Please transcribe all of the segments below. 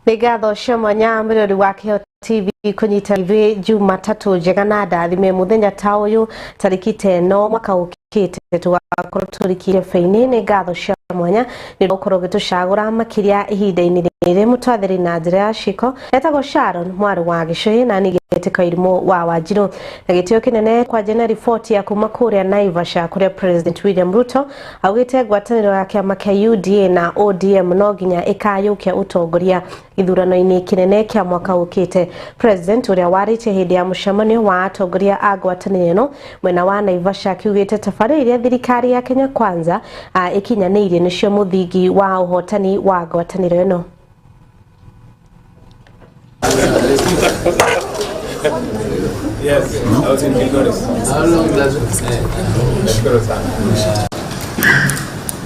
Nĩ ngatho cia mwanya mwĩrori wa Kĩheo TV kũnyita ithuĩ Jumatatũ njega na ndathime mũthenya ta ũyũ tarĩki ta ĩno mwaka ũkĩte tũgakorwo tũrikire beinĩ. Nĩ ngatho cia mwanya nĩ ũkorwo ũgĩtũcagũra makĩria ihinda-inĩ rĩrĩ mũtwathĩri na njĩra ya ciko etagwo Sharon mwarĩ wa Gĩcũhĩ na ningĩ Gĩtĩka Irimũ wa Wanjirũ na gĩtĩo kĩnene kwanja na riboti ya kuma kũrĩa Naivasha kũrĩa President William Ruto augĩte ngwatanĩro ya kĩama kĩa UDA na ODM no nginya ĩkayũkia ũtongoria gĩthurano-inĩ kĩnene kĩa mwaka ũkĩte. President ũrĩa warĩtie hĩndĩ ya mũcemanio wa atongoria a ngwatanĩro ĩno mwena wa Naivasha akiugĩte tabarĩra iria thirikari ya Kenya Kwanza ĩkinyanĩirie nĩcio mũthingi wa ũhotani wa ngwatanĩro ĩno. Yes, I was in Kilgoris. How long does it take? Nashukuru sana.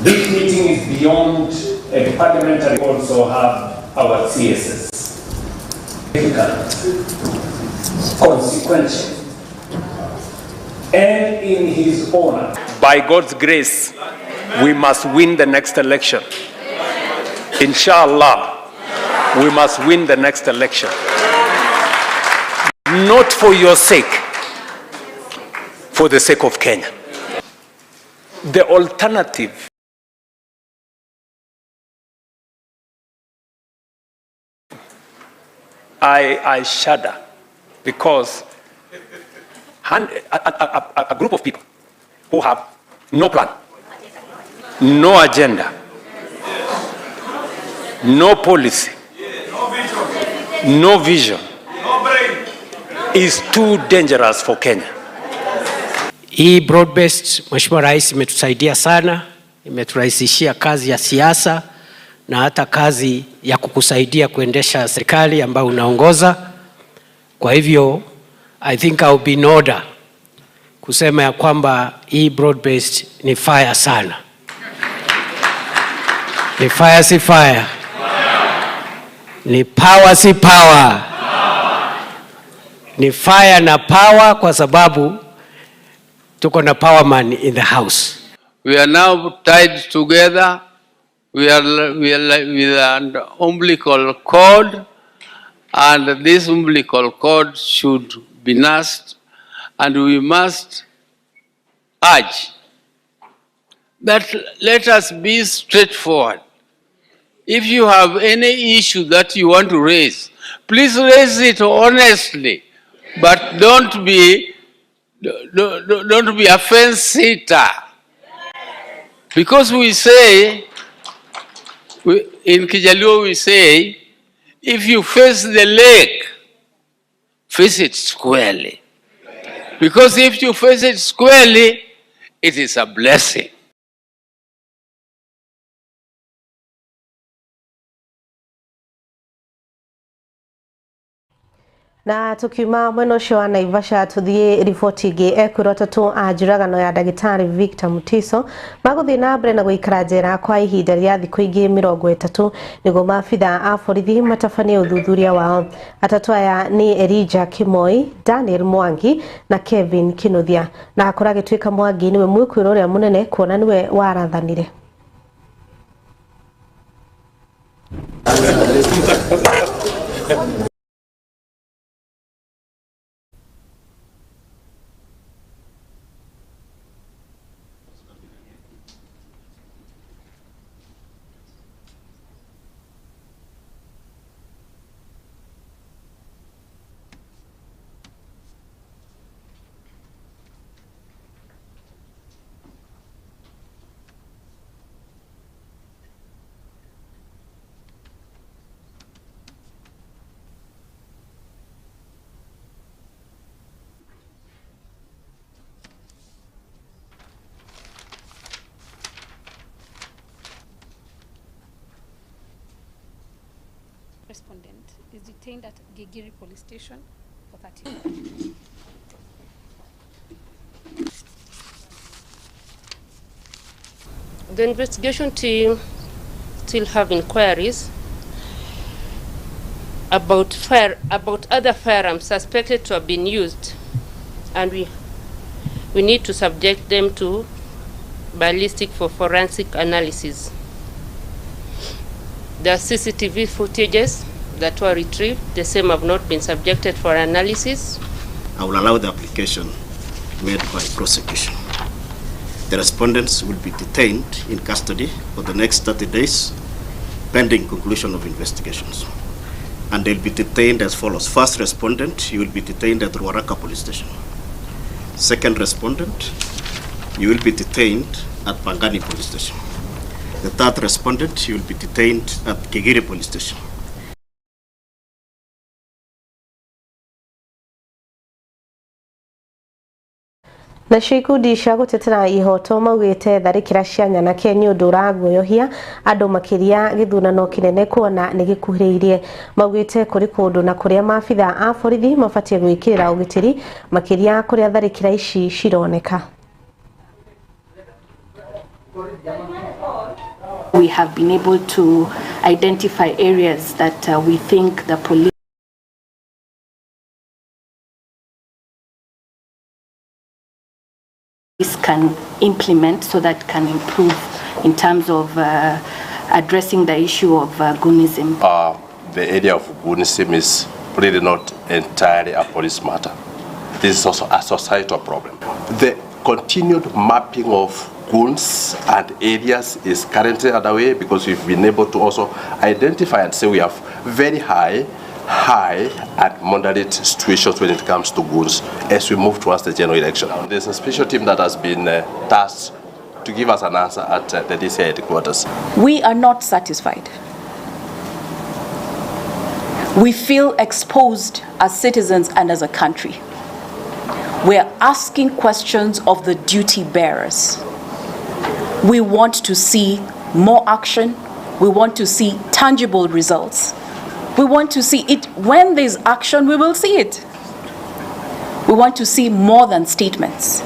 This meeting is beyond a parliamentary, also have our CSS. Significant, consequential, and in his honor. By God's grace, we must win the next election. Inshallah, we must win the next election. Not for your sake, for the sake of Kenya. The alternative I shudder because a group of people who have no plan, no agenda, no policy, no vision, is too dangerous for Kenya. Hii broad-based, Mheshimiwa Rais, imetusaidia sana, imeturahisishia kazi ya siasa na hata kazi ya kukusaidia kuendesha serikali ambayo unaongoza. Kwa hivyo I think I'll be in order kusema ya kwamba hii broad-based ni fire sana. Ni fire si fire? Ni power si power? Ni fire na power kwa sababu tuko na power man in the house. We are now tied together. We are with an umbilical cord, and this umbilical cord should be nursed, and we must urge that let us be straightforward. If you have any issue that you want to raise, please raise it honestly, but don't be a fence sitter. Because we say, in Kijaluo we say, if you face the lake, face it squarely. Because if you face it squarely, it is a blessing. Na tukiuma mwena ũcio wa Naivasha tuthiĩ riboti ĩngĩ ekwĩrwo atatũ a njũragano ya ndagĩtarĩ Victor Mutiso magũthiĩ na mbere na gũikara njera kwa ihinda rĩa thikũ ingĩ 30 nĩguo maabitha a borithi matabanie ũthuthuria wao. Atatũ aya nĩ Elijah Kimoi, Daniel Mwangi na Kevin Kinuthia, na akora agĩtuĩka Mwangi nĩwe mwĩkwĩrwo ũrĩa mũnene kuona nĩwe warathanire. Respondent is detained at Gigiri Police Station for 30. The investigation team still have inquiries about other firearms suspected to have been used, and we need to subject them to ballistic for forensic analysis. There are CCTV footages that were retrieved. The same have not been subjected for analysis. I will allow the application made by prosecution. The respondents will be detained in custody for the next 30 days pending conclusion of investigations. And they'll be detained as follows. First respondent, you will be detained at Ruaraka Police Station. Second respondent, you will be detained at Pangani Police Station. The third respondent, you will be detained at Gigiri Police Station. Nacio ikundi cia gũtetera ihoto maugĩte tharĩkĩra cia nyanake nĩ ũndũ ũraguoyohia andũ makĩria gĩthurano kĩnene kuona nĩ gĩkuhĩrĩirie. Maugĩte kũrĩ kũndũ na kũrĩa maabitha a borithi mabatiĩ gwĩkĩrĩra ũgitĩri makĩria kũrĩa tharĩkĩra ici cironeka. We have been able to identify areas that we think the police can implement so that can improve in terms of addressing the issue of Gunism. The area of Gunism is really not entirely a police matter. This is also a societal problem. The continued mapping of goons and areas is currently underway because we've been able to also identify and say we have very high and moderate situations when it comes to goons as we move towards the general election. There's a special team that has been tasked to give us an answer at the DCI headquarters. We are not satisfied. We feel exposed as citizens and as a country. We're asking questions of the duty bearers. We want to see more action. We want to see tangible results. We want to see it. When there's action, we will see it. We want to see more than statements.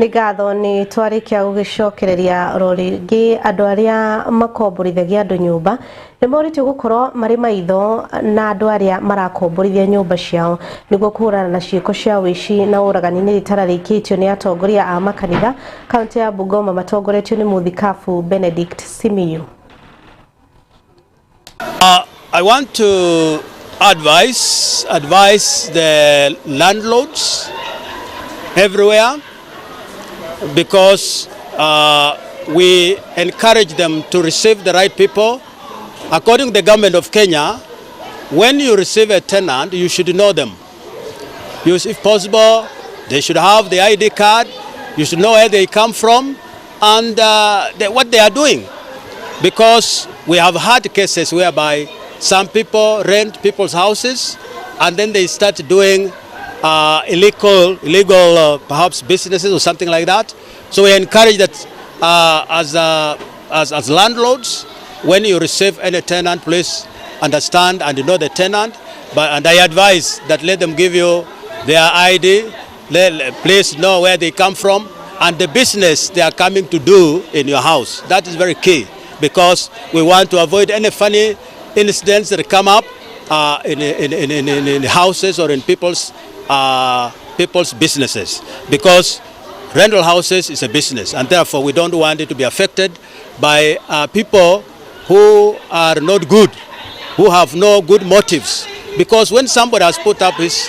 Nĩ ngatho nĩ twarĩkia gũgĩcokereria oro rĩngĩ andũ arĩa makomborithagia andũ nyũmba nĩ morĩtio gũkorwo marĩ maitho na andũ arĩa marakomborithia nyũmba ciao nĩguo kũhũrana na ciĩko cia ũici na ũragani. Nĩ rĩtara rĩikĩtio nĩ atongoria a makanitha kaunti ya Bungoma matongoretio nĩ mũthikabu Benedict Simiyu. I want to advise the landlords everywhere, because we encourage them to receive the right people. According to the government of Kenya, when you receive a tenant, you should know them. If possible, they should have the ID card, you should know where they come from and what they are doing. Because we have had cases whereby some people rent people's houses and then they start doing illegal perhaps businesses or something like that. So we encourage that as landlords, when you receive any tenant, please understand and know the tenant. And I advise that let them give you their ID, please know where they come from and the business they are coming to do in your house. That is very key, because we want to avoid any funny incidents that come up in houses or in people's businesses, because rental houses is a business, and therefore we don't want it to be affected by people who are not good, who have no good motives. Because when somebody has put up his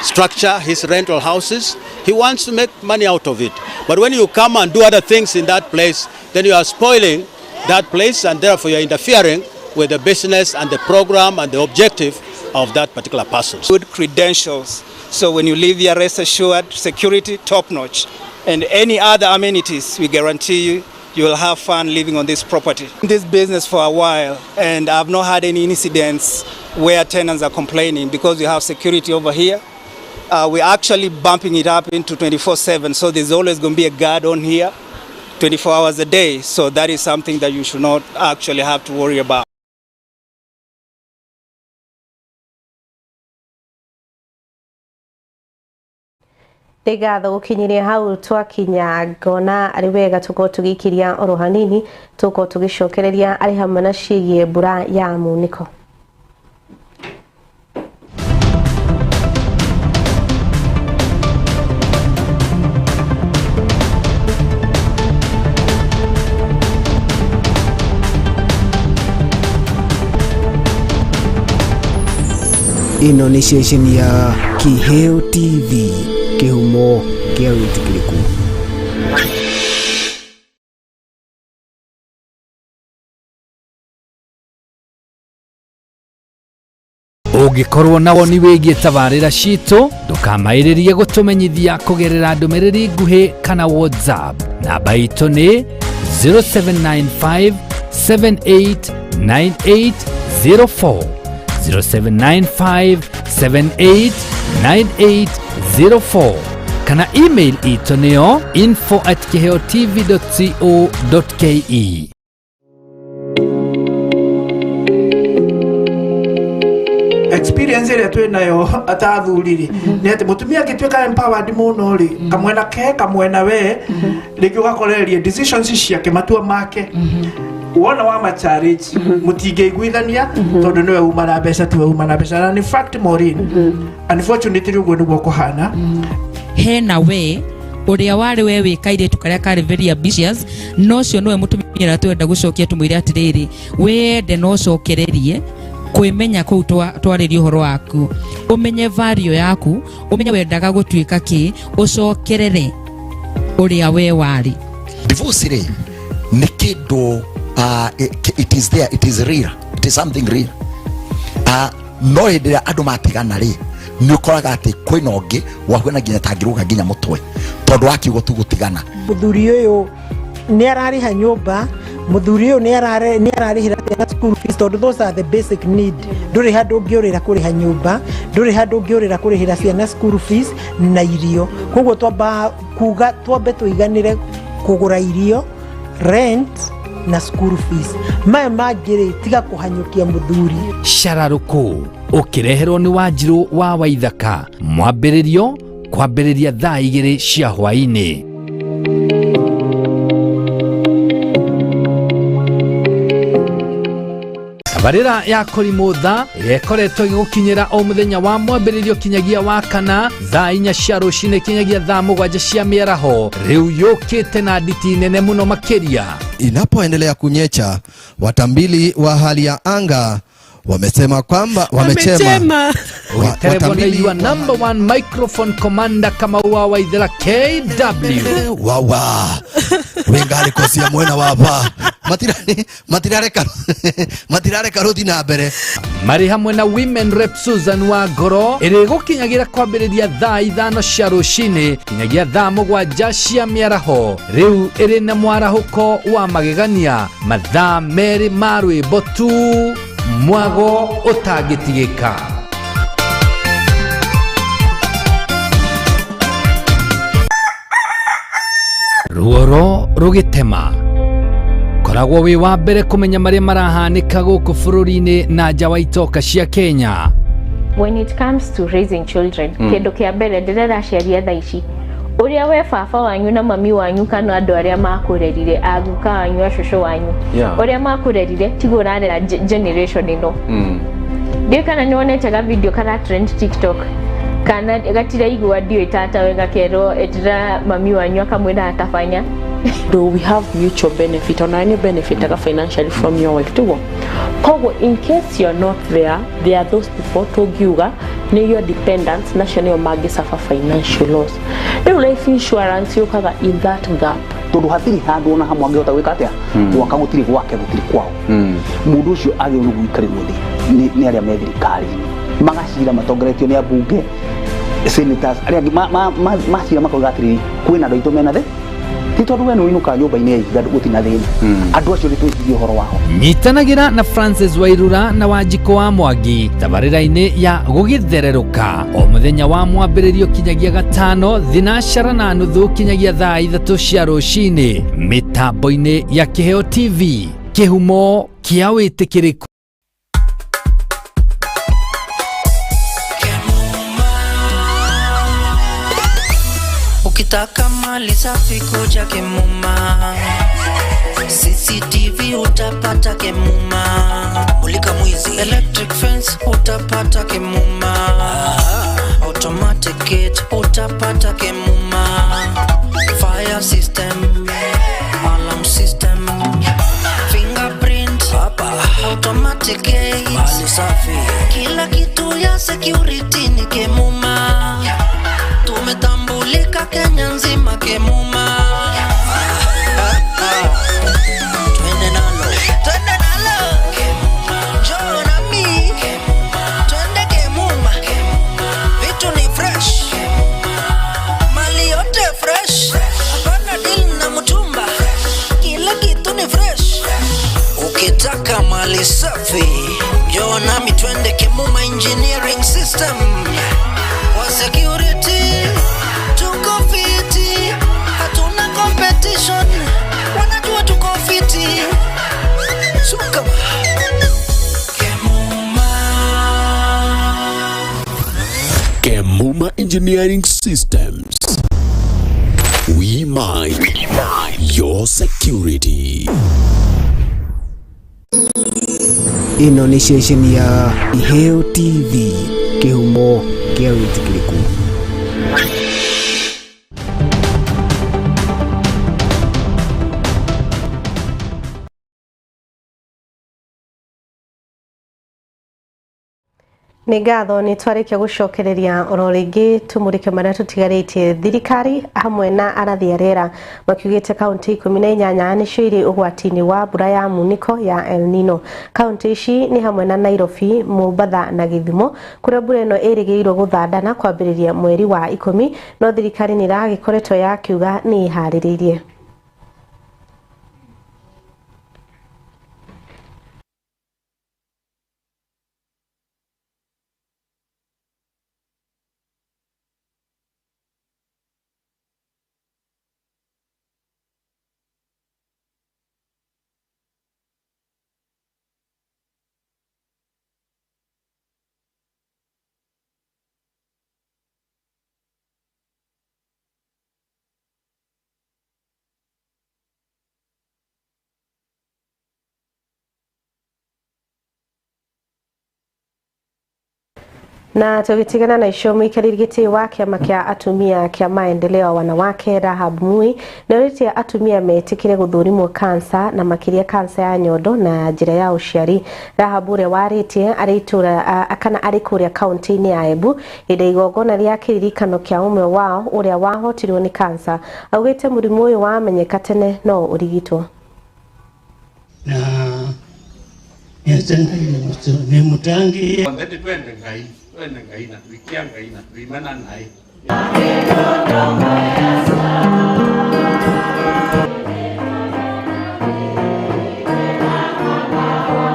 structure, his rental houses, he wants to make money out of it. But when you come and do other things in that place, then you are spoiling that place, and therefore you are interfering with the business and the program and the objective of that particular person. Good credentials. So when you leave here, rest assured, security top notch. And any other amenities, we guarantee you, you will have fun living on this property. In this business for a while, and I've not had any incidents where tenants are complaining, because we have security over here. We're actually bumping it up into 24/7, so there's always going to be a guard on here 24 hours a day. So that is something that you should not actually have to worry about. Ngatho gukinyiria hau twakinya ngona ari wega tukorwo tugikiria oro hanini tukorwo tugicokereria ari hamwe na ciĩgiĩ mbura ya munĩko. Ĩno nĩ ceceni ya Kĩheo TV, kĩhumo kĩa wĩtĩkĩrĩku. Ũngĩkorwo na woni wĩgiĩ tabarĩra citũ, ndũkamaĩrĩrie gũtũmenyithia kũgerera ndũmĩrĩri nguhĩ kana WhatsApp. Namba itũ nĩ 0795 789804, 0795 789804, kana email itũ nĩyo info@kiheotv.co.ke. Experience ĩrĩa twĩ nayo ta athuri rĩ, nĩ atĩ mũtumia angĩtuĩka empowered mũno rĩ, kamwena ke kamwena we rĩngĩ ũgakorereria decisions ciake, matua make, wona wa ma-challenge mũtingĩiguithania tondũ nĩwe uma na mbeca, tiwe uma na mbeca. Na in fact, Maureen, unfortunately ũguo nĩguo kũhana. Hena we ũrĩa warĩ we wĩ kairĩtu karĩa karĩ very ambitious, no ũcio nĩwe mũtumia ũrĩa twenda gũcokia, tũmwĩre atĩrĩrĩ, wende no ũcokererie kwĩmenya kũu twarĩrie ũhoro waku, ũmenye value yaku, ũmenye wendaga gũtuĩka kĩ, ũcokerere ũrĩa we warĩ. Divorce rĩ, nĩ kĩndũ, it is there, it is real, it is something real. No hĩndĩ ĩrĩa andũ matigana rĩ, nĩ ũkoraga atĩ kwĩna ũngĩ wahuana nginya tangĩrũga nginya mũtwe tondũ wa kiugo tu gũtigana. Mũthuri ũyũ nĩ ararĩha nyũmba, mũthuri ũyũ nĩ ararĩhĩra ciana school fees, tondũ those are the basic need. Ndũrĩ handũ ũngĩũrĩra kũrĩha nyũmba, ndũrĩ handũ ũngĩũrĩra kũrĩhĩra ciana school fees na irio. Koguo twamba kuga twambe tũiganĩre kũgũra irio, rent na school fees, maya mangĩ rĩ, tiga kũhanyũkia mũthuri. Cararũkũ ũkĩreherwo nĩ Wanjirũ wa Waithaka, mwambĩrĩrio kwambĩrĩria thaa 2 cia hwaĩ-inĩ. Tabarĩra ya Kũrimũ Tha ĩrĩa ĩkoretwo ĩgĩgũkinyĩra o mũthenya wa mwambĩrĩrio kinyagia wa kana thaa 4 cia rũcinĩ kinyagia thaa 7 cia mĩaraho, rĩu yũkĩte na nditi nene mũno makĩria. Inapoendelea kunyecha, watambili wa hali ya anga wamesema kwamba wamechema. Ũgĩterebwo na Watambili your number one microphone commander Kamau wa Waithera KW. Wawa wingali kosia mwena wapa matirareka matirareka ruthi na mbere. Marĩ hamwe na women rep Susan wa Ngoro, ĩrĩ gũkinyagira kwambĩrĩria thaa 5 cia rũcinĩ kinyagia thaa 7 cia mĩaraho. Rĩu ĩrĩ na mwarahũko wa magegania, mathaa 2 ma rwĩmbo tu, mwago ũtangĩtigĩka. Ruoro rũgĩtema, koragwo wĩ wa mbere kũmenya marĩa marahanĩka gũkũ bũrũri-inĩ na nja wa itoka cia Kenya. When it comes to raising children, kĩndũ kĩa mbere ndĩrera aciari a thaa ici, ũrĩa we baba wanyu na mami wanyu kana andũ arĩa makũrerire, aguka wanyu, acũcũ wanyu, ũrĩa makũrerire tiguo ũrarera generation ĩno. Ndiũĩ kana nĩ wonete ga video kara trend TikTok, kana gatiraigua ndiũĩ tata we gakerwo etĩra mami wanyu akamwĩra atabanya. Do we have mutual benefit, ona any benefit aga financially from your wife tiguo? Koguo in case you're not there, there are those people tũngiuga nĩ your dependents, nacio nĩo mangĩ suffer financial loss. Rĩu life insurance yũkaga in that gap. Tondũ hatirĩ handũ ona hamwe angĩhota gwĩka atĩa, gwaka gũtirĩ gwake, gũtirĩ kwao. Mũndũ ũcio agĩrĩirwo nĩ gũikarĩrwo thĩ nĩ arĩa me thirikari, magacira matongoretio nĩ ambunge, senators, arĩa angĩ macira makauga atĩrĩrĩ, kwĩna andũ aitũ mena thĩ, ti tondũ we nĩ ũinũkaga nyũmba-inĩ ya ihiga gũtirĩ na thĩna, andũ acio nĩ twĩcirie ũhoro wao. Nyitanagĩra na Francis Wairura na Wanjikũ wa Mwangi tabarĩra-inĩ ya Gũgĩthererũka o mũthenya wa mwambĩrĩrio kinyagia gatano 9:30 kinyagia thaa 3 cia rũcinĩ, mĩtambo-inĩ ya Kĩheo TV, kĩhumo kĩa wĩtĩkĩrĩku. Ukitaka mali safi kuja Kemuma, CCTV utapata Kemuma, mulika mwizi, electric fence utapata Kemuma, automatic gate utapata Kemuma, fire system, alarm system, fingerprint, automatic. Automatic gate. Mali safi. Kila kitu ya security ni Kemuma. Tumetambulika Kenya nzima Kemuma. Twende nalo. Twende nalo. Kemuma. Njoo nami. Kemuma. Twende Kemuma. Vitu ni fresh. Mali yote fresh. Hapana deal na mtumba. Kila kitu ni fresh. Ukitaka mali safi, njoo nami twende Kemuma Engineering System. Kwa security tuko fiti, hatuna competition, wanajua tuko fiti. Suka. Kemuma Engineering Systems. We mind your security. Ĩno nĩ ceceni ya Iheo TV, kĩhumo kĩa wĩtĩkĩrĩku. Nĩ ngatho nĩ twarĩkia gũcokereria oro rĩngĩ tũmũrĩke marĩa tũtigarĩtie. Thirikari hamwe na arathi a rĩera makiugĩte kaunti 18 nĩcio irĩ ũgwati-inĩ wa mbura ya munĩko ya El Nino. Kaunti ici nĩ hamwe na Nairobi, Mombatha na Gĩthumo, kũrĩa mbura ĩno ĩrĩgĩrĩirwo gũthandana kwambĩrĩria mweri wa 10, no thirikari nĩ ĩragĩkoretwo yakiuga nĩ ĩharĩrĩirie. Na tũgĩtigana na icio, mũikarĩri gĩtĩ wa kĩama kĩa atumia kĩa maendeleo ya wanawake Rahab Mui nĩorĩtie atumia metĩkĩre gũthũrimwo kansa na makĩria kansa ya nyondo na njĩra ya ũciari. Rahab ũrĩa warĩtie arĩ itũra kana arĩ kũrĩa kaunti-inĩ ya Embu hĩndĩ ya igongona rĩa kĩririkano kĩa ũmwe wao ũrĩa wahotirwo nĩ kansa, augĩte mũrimũ ũyũ wamenyeka tene no ũrigitwo. Na nĩ mũtangi twende Ngai, twende Ngai na tuikia Ngai na tuimana nai.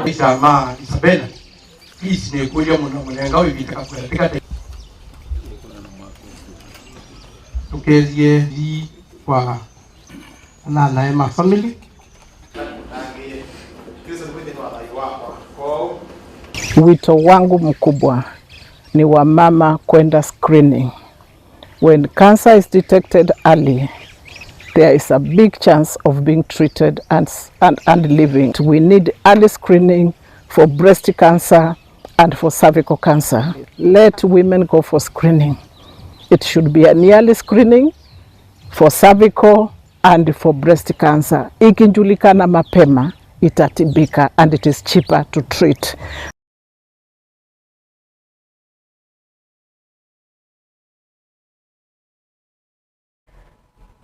Isama Isabella please ne kuja muno mulenga wivitaka kuyatika tukezie vi kwa na nae ma family. Wito wangu mkubwa ni wamama kwenda screening. When cancer is detected early, there is a big chance of being treated and living. We need early screening for breast cancer and for cervical cancer. Let women go for screening. It should be an early screening for cervical and for breast cancer. Ikijulikana mapema, itatibika and it is cheaper to treat.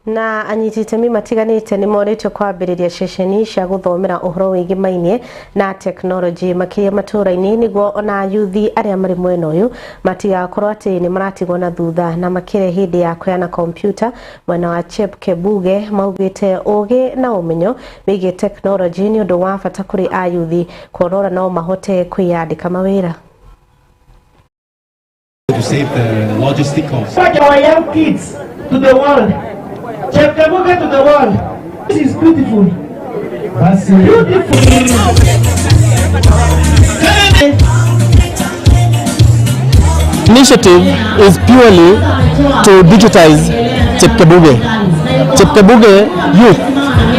Na anyiti itemi matiganĩte nĩ morĩtio kwambĩrĩria ceceni cia gũthomera ũhoro wĩgĩmainie na tekinoronjĩ makĩria matũũra-inĩ nĩguo ona yuthi arĩa marĩ mwena ũyũ matigakorwo atĩ nĩ maratigwo na thutha. Na makĩria hĩndĩ ya kũheana kompiuta mwena wa Chepkebuge maugĩte ũgĩ na ũmenyo wĩgiĩ tekinoronjĩ nĩ ũndũ wa bata kũrĩ ayuthi kuorora no mahote kwĩyandĩka mawĩra. To save the logistic costs. Our young kids to the world. Chepkebuge to the world. This is beautiful. Beautiful. Initiative is purely to digitize Chepkebuge. Chepkebuge youth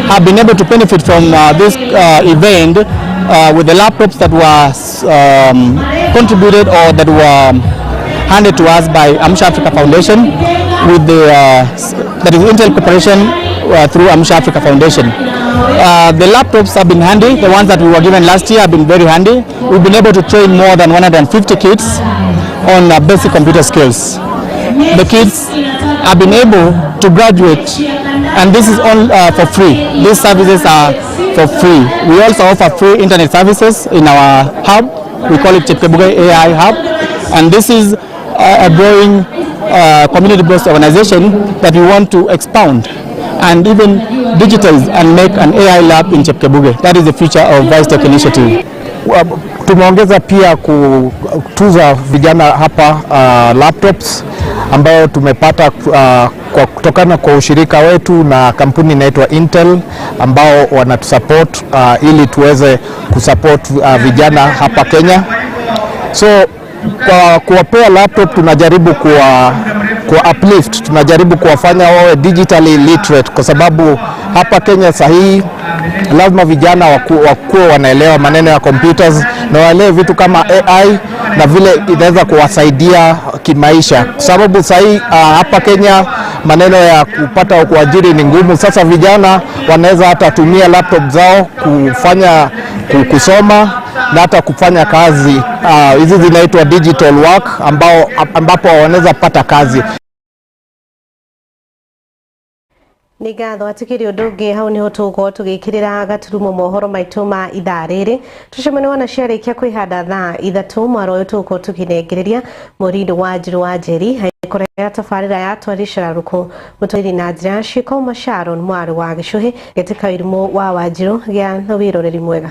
have been able to benefit from this event with the laptops that were contributed or that were handed to us by Amsha Africa Foundation with the that is Intel Corporation through Amsha Africa Foundation. The laptops have been handy. The ones that we were given last year have been very handy. We've been able to train more than 150 kids on basic computer skills. The kids have been able to graduate, and this is all for free. These services are for free. We also offer free internet services in our hub. We call it Chepkebuge AI Hub, and this is a growing community-based organization that we want to expound and even digitize and make an AI lab in Chepkebuge. That is the future of Vicetech Initiative. Tumeongeza pia kutuza vijana hapa laptops ambayo tumepata kwa kutokana kwa ushirika wetu na kampuni inaitwa Intel ambao wanatusupport ili tuweze kusupport vijana hapa Kenya. So kwa kuwapea laptop tunajaribu kuwa uplift, tunajaribu kuwafanya wawe digitally literate, kwa sababu hapa Kenya sahihi lazima vijana wakuwe wanaelewa maneno ya computers na waelewe vitu kama AI na vile inaweza kuwasaidia kimaisha, kwa sababu sahii hapa Kenya maneno ya kupata kuajiri ni ngumu. Sasa vijana wanaweza hata tumia laptop zao kufanya kusoma na hata kufanya kazi hizi zinaitwa digital work ambapo wanaweza pata kazi. Nĩ ngatho atikĩrĩ ũndũ ũngĩ hau nĩho tũgũkorwo tũgĩkĩrĩra gaturumo mohoro maitũ ma ithaa rĩrĩ tũcemanie wona ciarĩkia kwĩhanda thaa 3 mwaro ũyũ tũgũkorwo tũkĩnengereria mũrindo wa Njirũ wa Njeri agĩkorera tabarĩra ya twarĩcera rũkũ mũtwarĩri na njĩra ya ciĩko Sharon mwarĩ wa Gĩcũhĩ getĩka wĩrimũ wa Wanjirũ gĩa na wĩroreri mwega.